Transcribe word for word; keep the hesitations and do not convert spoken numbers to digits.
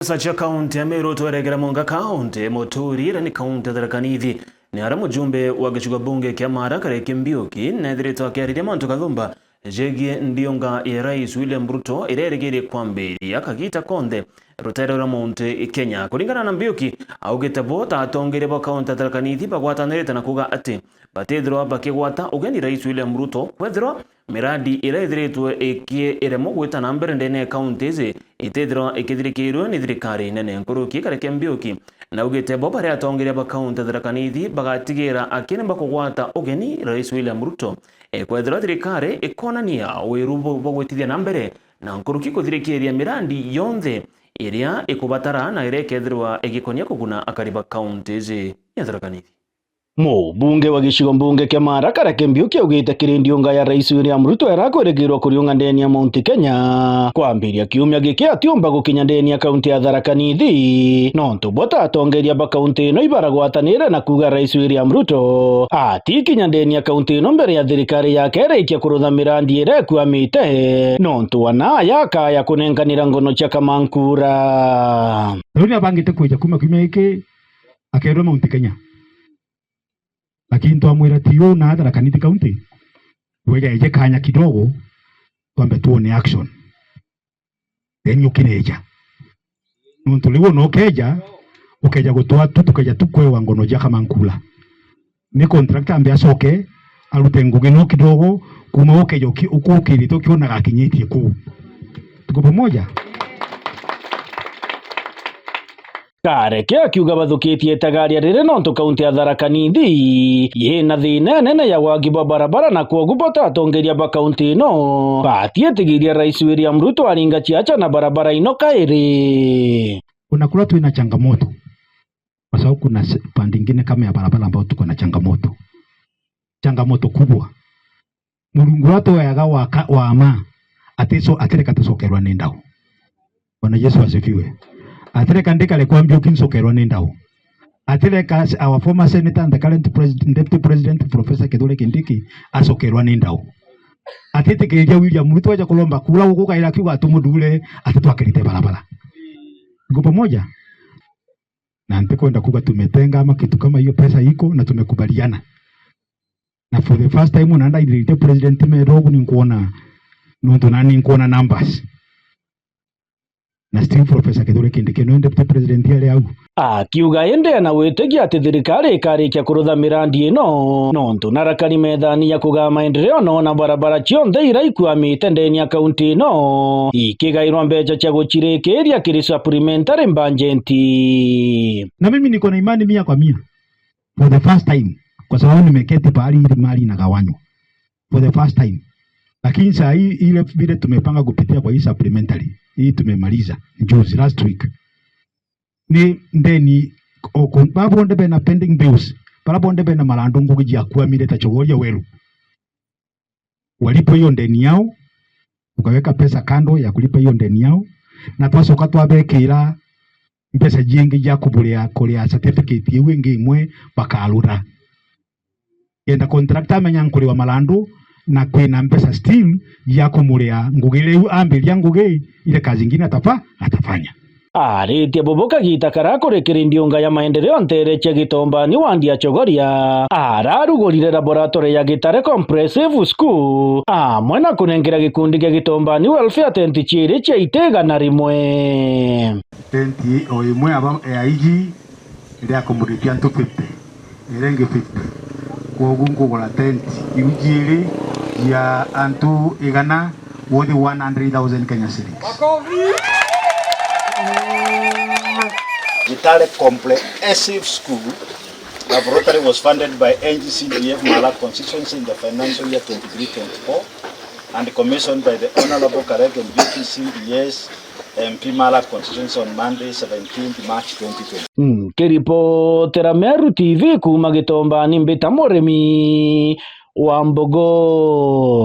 Siasa cia kaunti ya Meru, twerekera Mwanga kaunti, Muturi, iria ni kaunti ya Tharaka Nithi, ni aria mujumbe wa gicigo bunge kia Maara Kareke Mbiuki neethiritwe akiariria mantu kathumba jegie ndiunga ya Rais William Ruto iria irigirie kwambiria kagita konthe rutere rwa Mount Kenya. Kuringana na Mbiuki, augite bo ta atongeria ba kaunti ya Tharaka Nithi bagwatanirite na kuuga ati batithirwa bakigwata ugeni Rais William Ruto kwethirwa miradi iria ithiritwe iki-, iremwa gwita na mbere ndene ya kaunti iji itithirwa ikithirikirwe ni thirikari nene. Nkuruki Kareke Mbiuki naugite bo bari atongeria ba kaunti ya Tharaka Nithi bagatigira akiri bakugwata ugeni Rais William Ruto, e, kwethirwa thirikari ikonania wiru bu-, bwa gwitithia na mbere na nkuruki kuthirikiria miradi yonthe iria ikubatara na iria ikethirwa igikonia kuguna akari ba kaunti iji ya Tharaka Nithi. Mubunge wa gicigo mbunge kia Maara Kareke Mbiuki augite kiri ndiunga ya Rais William Ruto ira akwirigirwa kuriunga ndeni ya Mount Kenya kwambiria kiumia giki atiumba gukinya ndeni ya kaunti ya Tharaka Nithi, nontu bo ta atongeria ba kaunti ino ibaragwatanire na kuuga Rais William Ruto atikinya ndeni ya kaunti ino mbere ya thirikari yake irikia kurutha miradi iria ikuamite, nontu wana aya akaya kunenkanira ngono cia kamankura. Riu ni abangite kwija kuma kiumia giki akerwe Mount Kenya. Lakini twamwira ti uu na Tharaka Nithi County, weja eje kanya kidogo, twambe tuone action. Then ukineja. Nontu riu ona ukeja, ukeja gutwa tu, tukeja tu kwewa ngono ja kamankula. Ni contractor ambe acoke, arute ngugi no kidogo, kuma ukeja uki-, uku ukirite ukionaga akinyitie kuu. Tuko pamoja? Kareke akiuga bathukitie itagaria riri nontu kaunti ya Tharaka Nithi yina thina inene ya wagi bwa barabara, na kwogu bo ta atongeria ba kaunti ino batiitigiria Rais William Ruto aringa ciaca na barabara ino kairi. Kuna kura twina changamoto, kwa sababu kuna se-, pande ingine kama ya barabara ambayo tuko na changamoto, changamoto kubwa. Murungu uria tweaga wa ka-, wa ma, atico-, atireka tucokerwa ni ndau. Bwana Yesu asifiwe. Atireka ndikare kwa Mbiuki ncokerwa ni ndau. Atireka s-, our former senator and the current president, deputy president, Professor Kithure Kindiki, acokerwa ni ndau. Atitikiria William Ruto aja kuromba kura guku kaira akiuga tumuthure, ati twakirite barabara. Tuko pamoja? Na ntikwenda kuga tumetenga ama kitu kama hiyo, pesa iko na tumekubaliana. Na for the first time, ona ndairite president mero ugu, ninkuona, nontu nani ninkuona numbers. Na still Professor Kithure Kindiki niwe deputy president ari au. Akiuga indi ena witikia ati thirikari ikarikia kurutha mirandi ino, nontu narakari methani ya kugaa maendeleo, nona barabara cionthe ira ikuamite ndeni ya kaunti ino ikigairwa mbeca cia gucirikiria kiri supplementary budget. Na mimi niko na imani mia kwa mia. For the first time, kwa sababu nimeketi pahali ili mali inagawanywa. For the first time. Lakini saa hii ile vile tumepanga kupitia kwa hii supplementary, hii tumemaliza juzi, last week. Ni ndeni, o ku-, bara bonthe bena pending bills, bara bonthe bena marandu ngugi jiakuamire ta Chogoria Weru. Walipwe hiyo ndeni yao, ukaweka pesa kando ya kulipa hiyo ndeni yao, na twacoka twabekira mbeca jingi ja kuburia kuria certificate iu ingi imwe bakarura. Kenda contractor amenya nkuriwa marandu, na kwina mbeca still ya kumuria ngugi iria iu ambiria ngugi ile kazi ingine atafa-, atafanya. Aritie bubu kagita karia kuri kiri ndiunga ya maendeleo ntere cia Gitombani wandi ya Chogoria, ararugurire laboratory ya Gitare Comprehensive School, amwe na kunengera gikundi gia Gitombani Welfare tent ciiri cia iti igana rimwe. Tent o imwe aba ya iji iri accommodate antu fifty. Iria ingi fifty. Kwogu nkugura tent iu jiiri cia antu igana, worth one hundred thousand Kenya shillings. Makofi! Gitare Comprehensive School Laboratory was funded by N G C D F Maara constituency in the financial year twenty-three twenty-four and commissioned by the Honorable Kareke Mbiuki C D S M P Maara constituency on Monday, seventeenth March twenty twenty. Nkiripotera Meru T V kuuma Gitombani, mbita Murimi wa Mbogo.